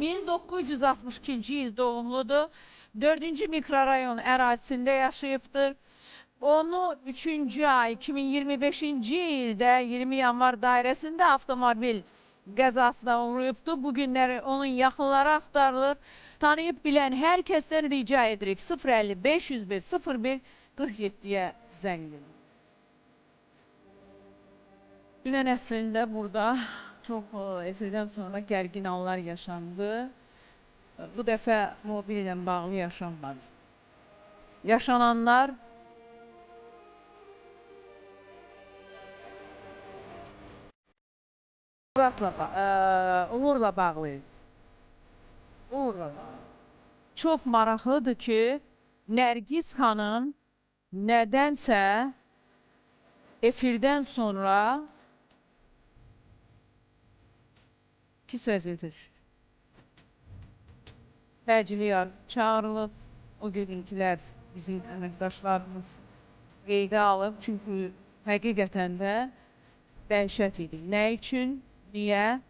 1962-ci il doğumludur. 4-cü mikrorayon ərazisində yaşayıbdır. Onu 3-cü ay 2025-ci ildə 20 yanvar dairəsində avtomobil qəzasına uğrayıbdır. Bu günləri onun yaxınları axtarılır. Tanıyıb bilən hər kəsdən rica edirik. 050 501 01 47-yə zəng edin. Dünən əslində burada çox efirdən sonra gərgin anlar yaşandı. Bu dəfə mobillə bağlı yaşanmadı. Yaşananlar Uğurla bağlı. Uğurla bağlı. Çox maraqlıdır ki, Nərgiz xanım nədənsə efirdən sonra pis vəziyyətə düşdü. Təcili yardım çağırılıb, o görüntülər bizim əməkdaşlarımız qeydə alıb, çünki həqiqətən də dəhşət idi. Nə üçün? Niyə?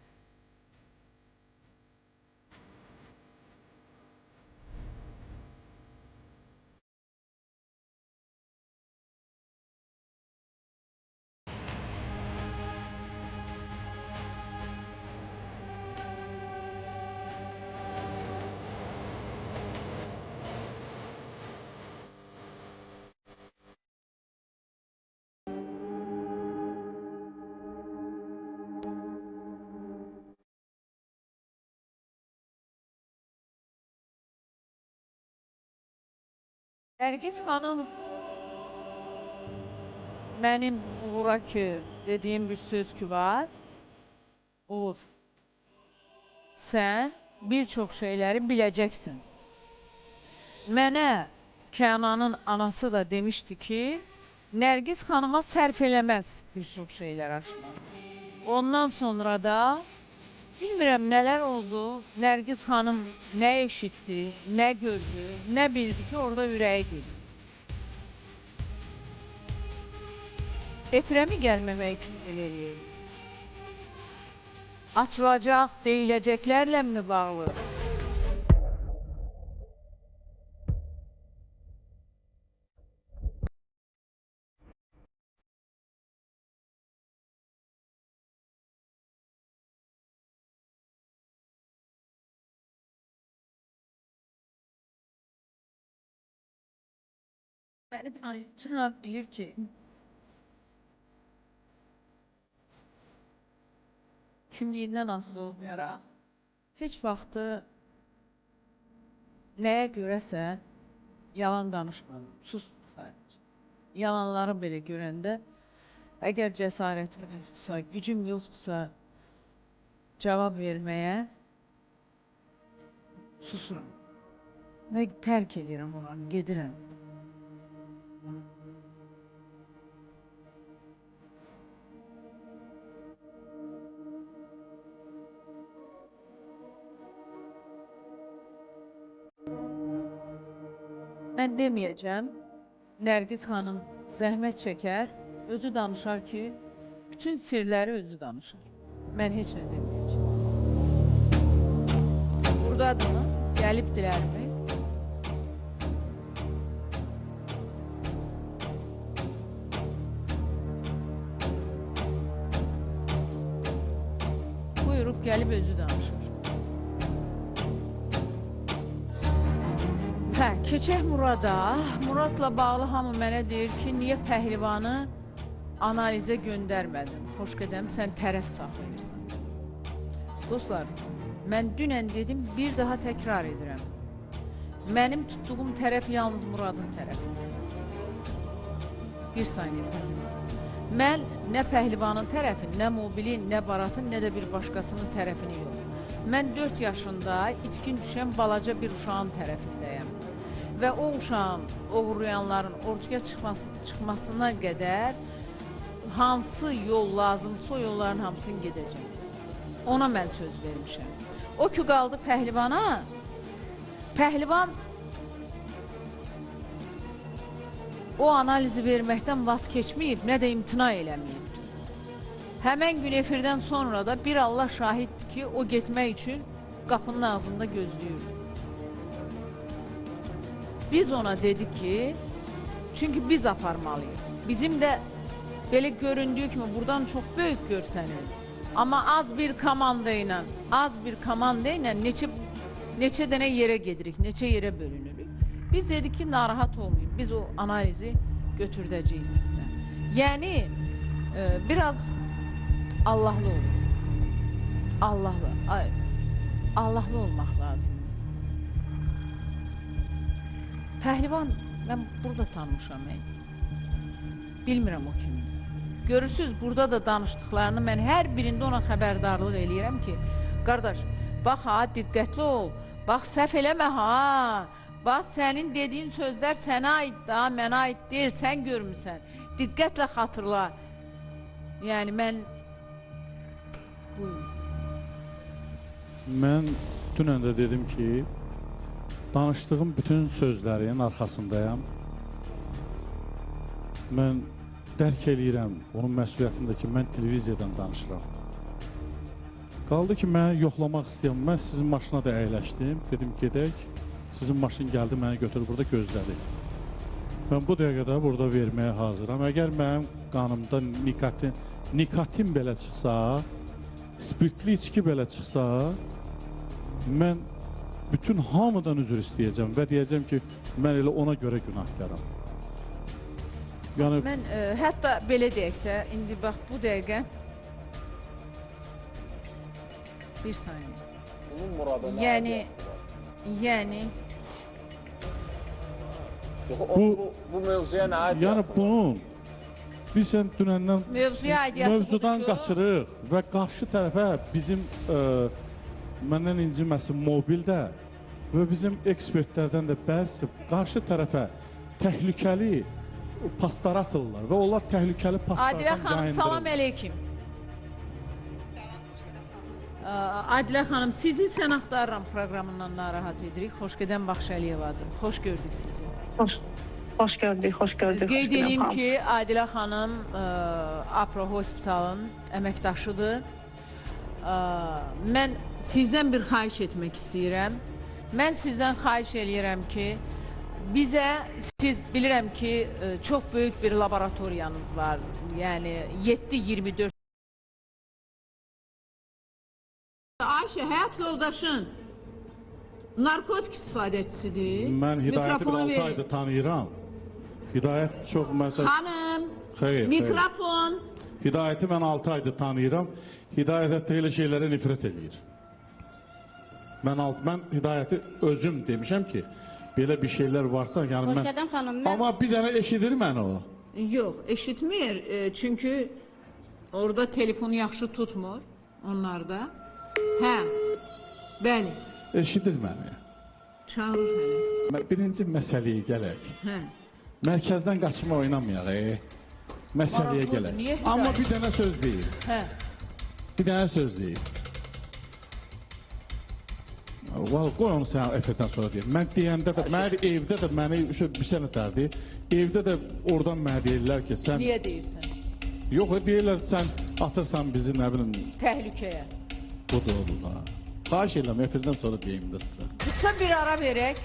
Nərgiz xanım, mənim Uğura ki, dediyim bir söz ki var. Uğur, sən bir çox şeyləri biləcəksin. Mənə Kənanın anası da demişdi ki, Nərgiz xanıma sərf eləməz bir çox şeylər açmaq. Ondan sonra da bilmirəm nələr oldu, Nərgiz xanım nə eşitdi, nə gördü, nə bildi ki, orada ürəyi dedi. Efirə mi gəlməmək üçün elə eləyir? Açılacaq, deyiləcəklərlə mi bağlı? Məni tanıyanlar bilir ki, kimliyindən asılı olmayaraq, heç vaxtı nəyə görəsə yalan danışmadım, susdum sadəcə. Yalanları belə görəndə, əgər cəsarətim yoxdursa, gücüm yoxdursa cavab verməyə susuram və tərk edirəm oranı, gedirəm. Mən deməyəcəm, Nərgiz xanım zəhmət çəkər, özü danışar ki, bütün sirləri özü danışar. Mən heç nə deməyəcəm. Buradadır mı? Gəlibdilərmi? Buyurub gəlib özü danışır. Hə, keçək Murada. Muradla bağlı hamı mənə deyir ki, niyə pəhlivanı analizə göndərmədin? Xoşqədəm, sən tərəf saxlayırsan. Dostlar, mən dünən dedim, bir daha təkrar edirəm. Mənim tutduğum tərəf yalnız Muradın tərəfidir. Bir saniyə pəhlivan. Mən nə pəhlivanın tərəfini, nə mobilin, nə baratın, nə də bir başqasının tərəfini yox. Mən 4 yaşında itkin düşən balaca bir uşağın tərəfindəyəm. Və o uşağın, oğurlayanların ortaya çıxmasına qədər hansı yol lazımdırsa o yolların hamısını gedəcəm. Ona mən söz vermişəm. O ki qaldı pəhlivana, pəhlivan o analizi verməkdən vaz keçməyib, nə də imtina eləməyib. Həmən gün efirdən sonra da bir Allah şahiddir ki, o getmək üçün qapının ağzında gözləyirdi. Biz ona dedik ki, çünki biz aparmalıyıq. Bizim də belə göründüyü kimi buradan çox böyük görsənir. Amma az bir komanda ilə, neçə dənə yerə gedirik, neçə yerə bölünürük. Biz dedik ki, narahat olmayın, biz o analizi götürdəcəyik sizdən. Yəni, biraz Allahlı olun. Allahlı, Allahlı olmaq lazımdır. Pəhlivan, mən burada tanımışam. Bilmirəm o kimdir. Görürsünüz, burada da danışdıqlarını mən hər birində ona xəbərdarlıq eləyirəm ki, qardaş, bax ha, diqqətli ol, bax səhv eləmə ha, bax sənin dediyin sözlər sənə aid da, mənə aid deyil, sən görmüsən. Diqqətlə xatırla. Yəni mən... Buyurun. Mən dünən də dedim ki, danışdığım bütün sözlərin arxasındayam. Mən dərk eləyirəm onun məsuliyyətində ki, mən televiziyadan danışıram. Qaldı ki, mənə yoxlamaq istəyirəm. Mən sizin maşına da əyləşdim. Dedim, gedək. Sizin maşın gəldi, məni götürür, burada gözlədi. Mən bu dəqiqədə burada verməyə hazıram. Əgər mənim qanımda nikotin belə çıxsa, spirtli içki belə çıxsa, mən bütün hamıdan üzr istəyəcəm və deyəcəm ki, mən elə ona görə günahkaram. Yəni... Mən hətta belə deyək də, indi bax bu dəqiqə bir saniyə. Bunun Murada nə Yəni... Bu mövzuya nə aidiyyatı Yəni bunun, biz sən dünəndən mövzudan qaçırıq və qarşı tərəfə bizim, məndən inciməsin mobildə və bizim ekspertlərdən də bəzisi qarşı tərəfə təhlükəli paslar atırlar və onlar təhlükəli paslardan Adilə xanım, yayındırırlar. Salam əleykim. Adilə xanım, sizi Sən Axtarıram proqramından narahat edirik. Xoşqədəm Baxşəliyevadır. Xoş gördük sizi. Xoş gördük, xoş gördük. Qeyd edeyim ki, Adilə xanım Apro Hospitalın əməkdaşıdır. Mən sizdən bir xahiş etmək istəyirəm. Mən sizdən xahiş eləyirəm ki, bizə, siz bilirəm ki, çox böyük bir laboratoriyanız var. Yəni 7-24. Ayşə, həyat yoldaşın narkotik istifadəçisidir. Mən Hidayəti bir 6 ayda tanıyıram. Hidayət çox məsəl... Xanım, xeyr, mikrofon. Xeyr. Hidayəti mən 6 ayda tanıyıram. Hidayət hətta elə şeylərə nifrət eləyir. Mən Hidayəti özüm demişəm ki, belə bir şeylər varsa, yəni mən... Xoşqədəm xanım, mən... Amma bir dənə eşidir mən o. Yox, eşitmir. Çünki orada telefonu yaxşı tutmur onlarda. Hə, bəli. Eşidir məni. Çağırır hələ. Birinci məsələyə gələk. Hə. Mərkəzdən qaçma oynamayaq, Məsələyə gələk. Amma bir dənə söz deyim. Hə. Bir dənə söz deyim. Qoy onu sən efirdən sonra deyim. Mən deyəndə də, mənə evdə də məni bir sənə dərdi. Evdə də oradan mənə deyirlər ki, sən... Niyə deyirsən? Yox, deyirlər sən atırsan bizi, nə bilim... Təhlükəyə. Budur, odur da. Xahiş edirəm, efirdən sonra deyim də sizə. Qısa bir ara verək.